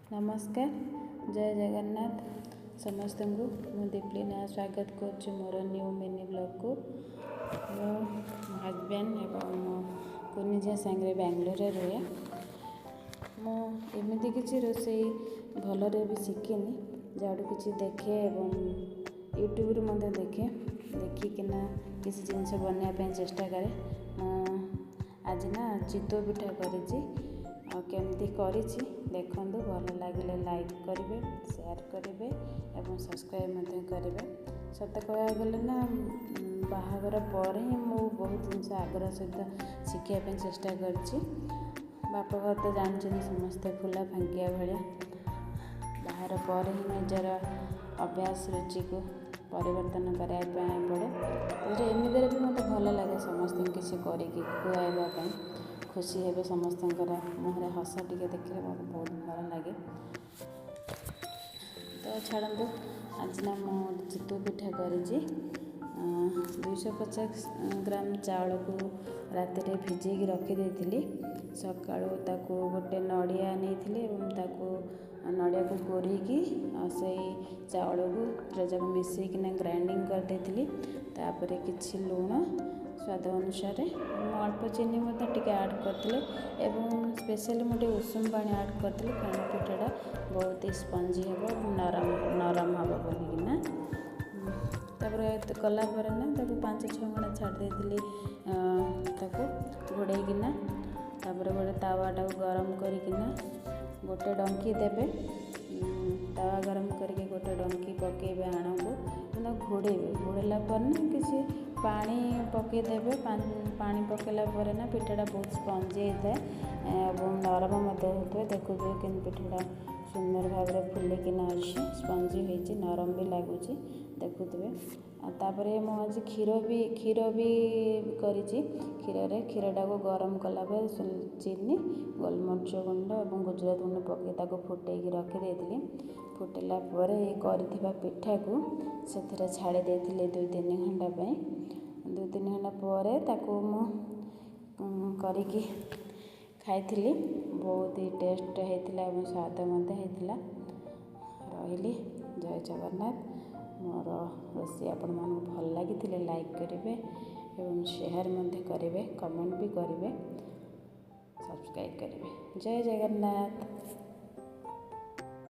ନମସ୍କାର, ଜୟ ଜଗନ୍ନାଥ ସମସ୍ତଙ୍କୁ। ମୁଁ ଦୀପ୍ଲିନା ସ୍ୱାଗତ କରୁଛି ମୋର ନ୍ୟୁ ମିନି ବ୍ଲଗ୍କୁ। ମୁଁ ହଜବେଣ୍ଡ ଏବଂ ମୋ କୁନି ଝିଅ ସାଙ୍ଗରେ ବାଙ୍ଗଲୋରରେ ରୁହେ। ମୁଁ ଏମିତି କିଛି ରୋଷେଇ ଭଲରେ ବି ଶିଖିନି, ଯାହାଠୁ କିଛି ଦେଖେ ଏବଂ ୟୁଟ୍ୟୁବରୁ ମଧ୍ୟ ଦେଖେ, ଦେଖିକିନା କିଛି ଜିନିଷ ବନେଇବା ପାଇଁ ଚେଷ୍ଟା କରେ। ମୁଁ ଆଜି ନା ଚିତଉ ପିଠା କରିଛି, ଆଉ କେମିତି କରିଛି ଦେଖନ୍ତୁ। ଭଲ ଲାଗିଲେ ଲାଇକ୍ କରିବେ, ସେୟାର କରିବେ ଏବଂ ସବସ୍କ୍ରାଇବ୍ ମଧ୍ୟ କରିବେ। ସତ କହିବାକୁ ଗଲେ ନା, ବାହାଘର ପରେ ହିଁ ମୁଁ ବହୁତ ଜିନିଷ ଆଗ୍ରହ ସହିତ ଶିଖିବା ପାଇଁ ଚେଷ୍ଟା କରିଛି। ବାପଘର ତ ଜାଣିଛନ୍ତି ସମସ୍ତେ, ଫୁଲା ଫାଙ୍କିଆ ଭଳିଆ। ବାହାଘର ପରେ ହିଁ ନିଜର ଅଭ୍ୟାସ ରୁଚିକୁ ପରିବର୍ତ୍ତନ କରିବା ପାଇଁ ପଡ଼େ। ତାପରେ ଏମିତିରେ ବି ମୋତେ ଭଲ ଲାଗେ ସମସ୍ତଙ୍କୁ କିଛି କରିକି ଖୁଆଇବା ପାଇଁ। ଖୁସି ହେବେ, ସମସ୍ତଙ୍କର ମୁହଁରେ ହସ ଟିକେ ଦେଖିଲେ ମୋତେ ବହୁତ ଭଲ ଲାଗେ। ତ ଛାଡ଼ନ୍ତୁ, ଆଜି ନା ମୁଁ ଚିତଉ ପିଠା କରିଛି। 250 ଗ୍ରାମ ଚାଉଳକୁ ରାତିରେ ଭିଜେଇକି ରଖିଦେଇଥିଲି। ସକାଳୁ ତାକୁ ଗୋଟେ ନଡ଼ିଆ ନେଇଥିଲି ଏବଂ ତାକୁ ନଡ଼ିଆକୁ କୋରିକି ସେଇ ଚାଉଳକୁ ଯାକ ମିଶେଇକିନା ଗ୍ରାଇଣ୍ଡିଙ୍ଗ କରିଦେଇଥିଲି। ତାପରେ କିଛି ଲୁଣ ସ୍ୱାଦ ଅନୁସାରେ, ମୁଁ ଅଳ୍ପ ଚିନି ମଧ୍ୟ ଟିକେ ଆଡ଼୍ କରିଥିଲି ଏବଂ ସ୍ପେଶିଆଲି ମୁଁ ଟିକେ ଉଷୁମ ପାଣି ଆଡ଼୍ କରିଥିଲି, କାରଣ ପିଠାଟା ବହୁତ ସ୍ପଞ୍ଜି ହେବ ଏବଂ ନରମ ନରମ ହେବ ବୋଲିକିନା। ତାପରେ କଲା ପରେ ନା ତାକୁ 5-6 ଘଣ୍ଟା ଛାଡ଼ି ଦେଇଥିଲି ତାକୁ ଘୋଡ଼େଇକିନା। ତାପରେ ଗୋଟେ ତାୱାଟାକୁ ଗରମ କରିକିନା ଗୋଟେ ଡଙ୍କି ଦେବେ। ତାୱା ଗରମ କରିକି ଗୋଟେ ଡଙ୍କି ପକାଇବେ ଆଣକୁ, ତାକୁ ଘୋଡ଼େଇବେ। ଘୋଡ଼େଇଲା ପରେ ନା କିଛି ପାଣି ପକାଇଦେବେ। ପାଣି ପକାଇଲା ପରେ ନା ପିଠାଟା ବହୁତ ସ୍ପଞ୍ଜି ହେଇଥାଏ ଏବଂ ନରମ ମଧ୍ୟ ହେଉଥିବ। ଦେଖୁଥିବେ କେମିତି ପିଠାଟା ସୁନ୍ଦର ଭାବରେ ଫୁଲିକିନା ଅଛି, ସ୍ପଞ୍ଜି ହେଇଛି, ନରମ ବି ଲାଗୁଛି, ଦେଖୁଥିବେ। ଆଉ ତାପରେ ମୁଁ ଆଜି କ୍ଷୀର ବି କରିଛି। କ୍ଷୀରରେ କ୍ଷୀରଟାକୁ ଗରମ କଲା ପରେ ଚିନି, ଗୋଲମରିଚ ଗୁଣ୍ଡ ଏବଂ ଗୁଜୁରାତି ଗୁଣ୍ଡ ପକାଇ ତାକୁ ଫୁଟେଇକି ରଖିଦେଇଥିଲି। ଫୁଟିଲା ପରେ ଏ କରିଥିବା ପିଠାକୁ ସେଥିରେ ଛାଡ଼ି ଦେଇଥିଲି 2-3 ଘଣ୍ଟା ପାଇଁ। 2-3 ଘଣ୍ଟା ପରେ ତାକୁ ମୁଁ କରିକି ଖାଇଥିଲି। ବହୁତ ହି ଟେଷ୍ଟ ହେଇଥିଲା ଏବଂ ସ୍ୱାଦ ମଧ୍ୟ ହେଇଥିଲା। ରହିଲି, ଜୟ ଜଗନ୍ନାଥ। ମୋର ରୋଷେଇ ଆପଣମାନଙ୍କୁ ଭଲ ଲାଗିଥିଲେ ଲାଇକ୍ କରିବେ ଏବଂ ସେୟାର ମଧ୍ୟ କରିବେ, କମେଣ୍ଟ ବି କରିବେ, ସବସ୍କ୍ରାଇବ୍ କରିବେ। ଜୟ ଜଗନ୍ନାଥ।